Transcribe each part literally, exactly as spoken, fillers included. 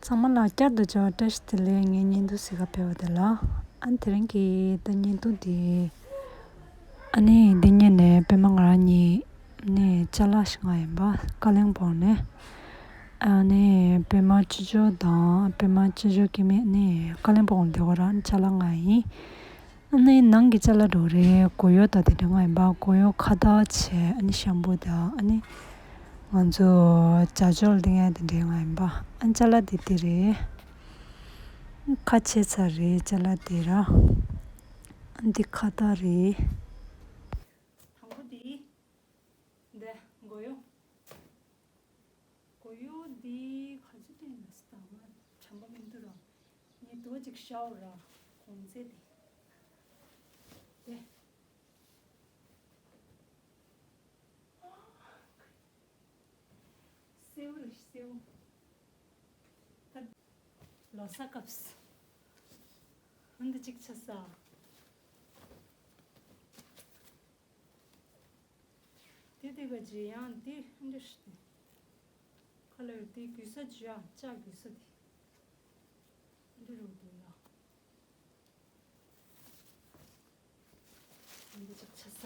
ཚང་མ་ལ་བསྐྱར་དུ་མཇལ་བ་བཀྲ་ཤིས་བདེ་ལེགས། ངའི་བརྙན་ཐུང་གཟིགས་ག་ཕེབས་པ་དེ་ལ། ཨ་ནི་དེ་རིང་གི་ད་བརྙན་ཐུང་དེ། ཨ་ནི་འདི་ཉིད་ནས་པད་མ་ང་རང་གཉིས་ནས་ཅ་ལག་ཞིག་མངགས་ཡིན་པ། ཀ་ལིང་པོང་ནས། ཨ་ནི་པད་མ་ཅོ་ཅོ་དང་པད་མ་ཅོ་ཅོ་སྐྱེ་དམན་ནི་ཀ་ལིང་པོང་དེ་གོ་རང་ཅ་ལག་མངགས་ཡིན། ཨ་ནི་ནང་གི་ཅ་ལག་འདྲ་བོ་རེད། སྒོ་ཡོལ་དང་དེ་འདྲ་མངགས་ཡིན་པ། སྒོ་ཡོལ་ཁ་བཏགས་བྱས། ཨ་ནི་ཤམ་བུ་དང་། ཨ་ནི་ང་ཚོ་ཇ་ཆོག་ལ་བཏིང་ཡ་དེ་འདྲ་མངགས་ཡིན་པ། ཨ་ནི་ཅ་ལག་དེ་དེ་རེད། ཁ་ཕྱེ་ཚར་རེད། ཅ་ལག་དེ་ར། ཨ་ནི་འདི་ཁ་བཏགས་རེད། དང་པོ་དེ། འདི་སྒོ་ཡོལ། སྒོ་ཡོལ་འདི་ག་ཚོད་བཏིང་ཡོད་ཟེར་ད་ང་དྲན་པ་མི་འདུག་ར། ངས་དུ་བ་ཅིག་ཤར་ར། གོང་ཚད་དེ། དེ། སེའུ་རེད་སེའུ། ད་ལོ་གསར་སྐབས་སུ་འདི་གཅིག་ཆགས་ས། དེ་དེ་ག་ཅི་ཡང་དེ་འདི་ཞིག་དེ། ཁ་ལར་དེ་གུས་ས་ཅི་ཡང་ལྕགས་གུས་ས་དེ། འདི་རུ་དེ་ལ། འདི་ཅིག་ཆགས་ས།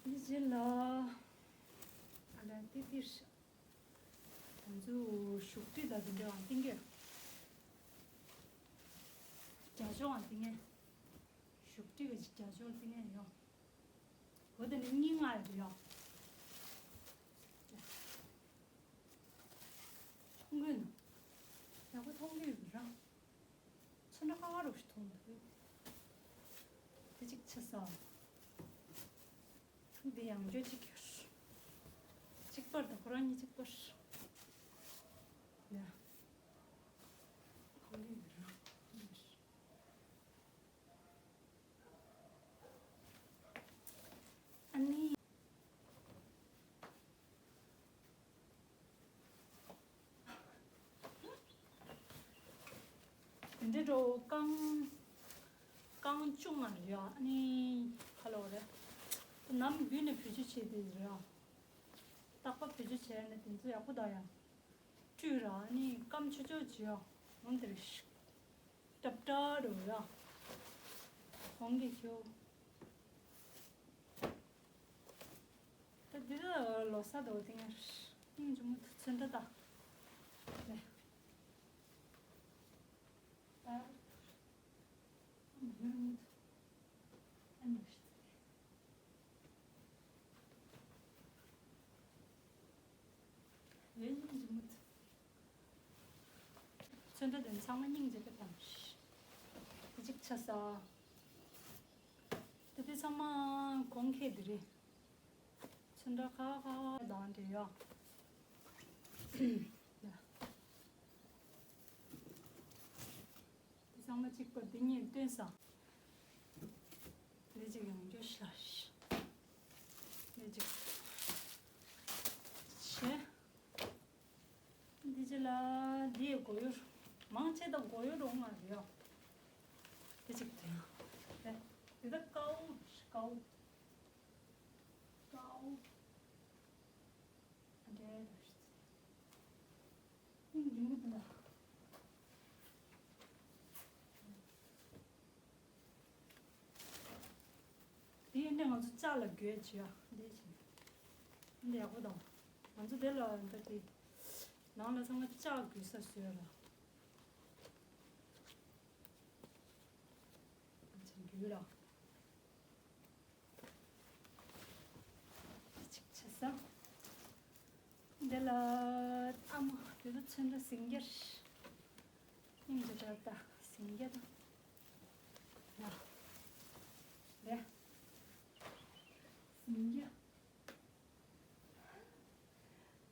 འདི་རྗེས་ལ། ཨ་ལ་དེ་དེ་ཞིག་ང་ཚོ་བཞུགས་ཁྲི་དང་དེ་འདྲའང་བཏིང་གི། རྒྱ་ལྕོག་འང་བཏིང་ངེ། བཞུགས་ཁྲི་གི་རྒྱ་ལྕོག་བཏིང་ངེ་ཡོང་། འོ་དེ་ནི་སྙིང་ང་ཡོད་ཡོང་། ཆུང་གོས་ན། ཡག་པོ་མཐོང་གི་ཡོད་ར། ཚོན་ཁྲ་ཁ་ཁ་རུ་ཞིག་མཐོང་འདུག་དེ་གཅིག་ཆགས་ས། འདི་ཡང་བསྐྱར་གཅིག་གྱུར། གཅིག་པར་དང་ཁོ་རང་གཉིས་གཅིག་པར། ཡ། ཁོ་ལས་རང་། ཨ་ནི། དེ་འདྲའི་འགྲོ་རྐང་། རྐང་བཅུ་ང་རེད་ཡ། ཨ་ནི་ཁ་ལོ་རེད། ནམ་རྒྱུན་ནས་བེད་སྤྱོད་བྱེད་དེ་རེད་ཡ། རྟག་པར་བེད་སྤྱོད་བྱས་ནས་དེ་ཚོ་ཡག་པོ་ད་ཡ། བཀྲུས་ར་ཨ་ནི་སྐམ་ཆུ་ཆུ་བྱེད་ཡ། འོན་ཏེ་རེད། སྲབ་སྲབ་རེད་ཡ། གོང་གི་ཁྱེའུ། ད་འདི་ལ་ལོ་གསར་དོ་དེ་ངར་སྙིང་རྗེ་མོ་ཚོན་ཁྲ་ད། རེད། ད། ཨ་མ་ཡོད་མོ། ཨ་མ་ཡོད་ཤི། ཡོད་སྙིང་རྗེ་མོ། ཚོན་ཁྲ་དེ་ཚང་མ་སྙིང་རྗེ་པོ་དང་། དེ་གཅིག་ཆགས་ས། དེ་དེ་ཚང་མ་གོང་ཁེ་དེ་རེད། ཚོན་ཁྲ་ཁ་ཁ་དང་འདྲེས་ཡོད། དེ་ཚང་མ་གཅིག་པ་འདི་གཉིས་སྟོན་ས། འདི་གཅིག་ཡང་བསྐྱར་ཤ། འདི་གཅིག་བྱས། འདི་ཅི་ལ་འདི་ཡི་སྒོ་ཡོལ། མང་ཆེ་ད་སྒོ་ཡོལ་འགྲོ་ང་རེད་ཡ། འདི་གཅིག་དེ་ཡང་། དེ་ད་ཀའོ་ཀའོ། ཀའོ། ཨ་འདྲེ་ར་ཤི། ཡིན་ཡིན་གི་འདུག་ལ། དེ་ཡིན་ནའི་ང་ཚོ་ལྕགས་ལ་དགོས་བྱས་ཡ། འདི་བྱས། འདི་ཡག་པོ་དང་། ང་ཚོ་དེ་ལ་འདི་དེ། ནང་ལ་ཚང་མ་ལྕགས་དགོས་ས་བཟོས་ལ། ང་ཚོ་འགྱུར་ལ། གཅིག་བྱས་ས། འདི་ལ་ཨ་མ་དེ་ཚོ་ཚོན་ཁྲ་ཟིང་རྒྱ། སྙིང་རྗེ་དྲག་ད་ཟིང་རྒྱ་ད། ཡ། ལེ། ཟིང་རྒྱ།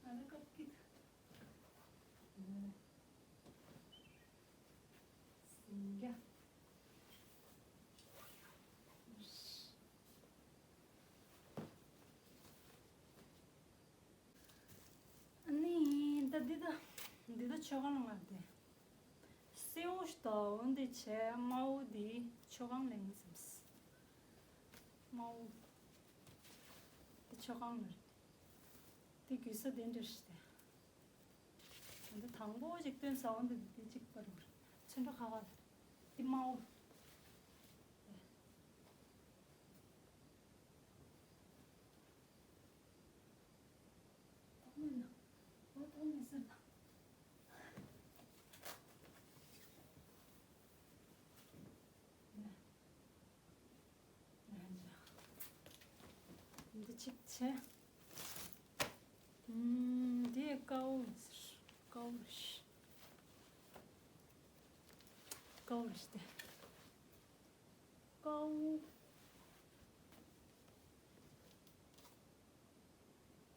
ང་ལ་ཀབ་ཀིག་ཟིང་རྒྱ། ཨ་ནི་ད་འདི་ད་འདི་ད་མཆོད་ཁང་ལ་མངགས་ཏེ། སེའུ་ཞིག་ད་འོན་ཏེ་བྱས་དམར་པོ་འདི་མཆོད་ཁང་ལ་ཡིན་བསམས། དམར་པོ་འདི་མཆོད་ཁང་ལ་རེད། འདི་གུས་ས་དེ་འདྲ་ཞིག་སྟེ། དང་པོ་ཅིག་སྟོན་ས་འོ་འདི་འདི་ཅིག་པར་བར། ཚོན་ཁྲ་ཁ་ཁ་འདི་མའོ། ཐོག་མེད་ན། འོ་ཐོག་མེད་ཟེར་ན། འདི་གཅིག་བྱས། ཨུམ། འདི་ཀའོ་ཟེར། ཀའོ་རེད། ཀའོ་རེད་དེ། ཀའོ།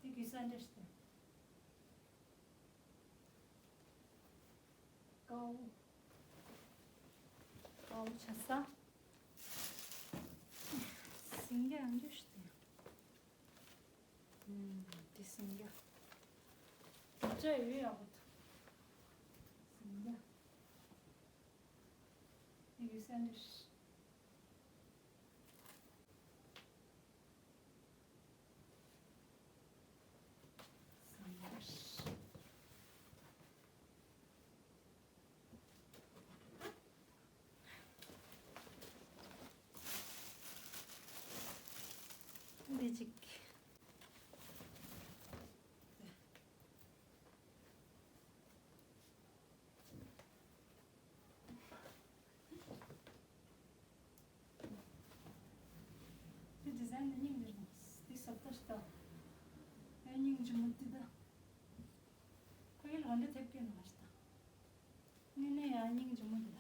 འདི་གི་ས་འདྲ་ཞིག་དེ། ཀའོ། ཀའོ་ཆ་ས། སིང་ག་ཡང་འདྲ་ཞིག་དེ། ཨུམ། འདི་སིང་ག། འདི་ཅ་ཡོད་ཡག་པོ་འདུག་སིང་ག། འདི་གི་ས་འདྲ་ཞིག་འདི་གཅིག་འདི་ཌི་ཛའིན་འདི་སྙིང་རྗེ་མོ། འདི་ཟབ་ཏོ་ཞིག་ད། ཨེ་སྙིང་རྗེ་མོ་འདི་ད། ཁོ་ཡིན་ལ་འདི་ཐེབས་ཀྱི་ནང་ཞིག་ད། ངས་ནས་ཡང་སྙིང་རྗེ་མོ་འདི་ད།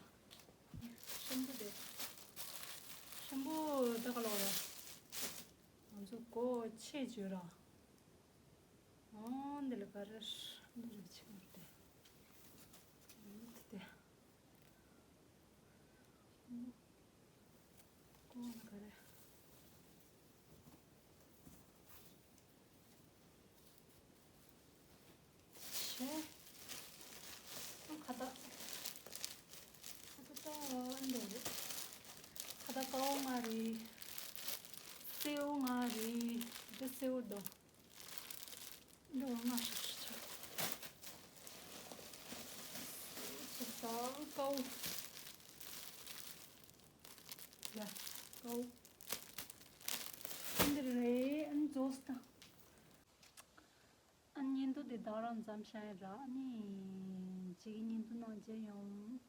ཤམ་བུ་དེ། ཤམ་བུ་ད་ག་ལོག་ར། ང་ཚོ་སྒོ་ཕྱེ་བཅུག་ར། ཨོ་འདི་ལ་ག་རེ་འདི་རེ་ཆེ་བ་དེ། འདི་དེ། ཀོ་ག་རེ། ཆེ། ཁ་བཏགས། ཁ་བཏགས་ད་འདི་རེད། ཁ་བཏགས་ཀའོ་ང་རེད། སེའུ་ང་རེད། འདི་སེའུ་དོ། འདི་ང་ཤ་ཤ་ཆ། ཆ་ས་ཀའོ། ཡ། ཀའོ། འདི་རེད། ཨན་ཛོས་ད། ཨ་ནི་བརྙན་ཐུང་འདི་ད་རང་མཚམས་བཞག་ཡིན་ར། ཨ་ནི་གཅིག་བརྙན་ཐུང་ནང་མཇལ་ཡོང་།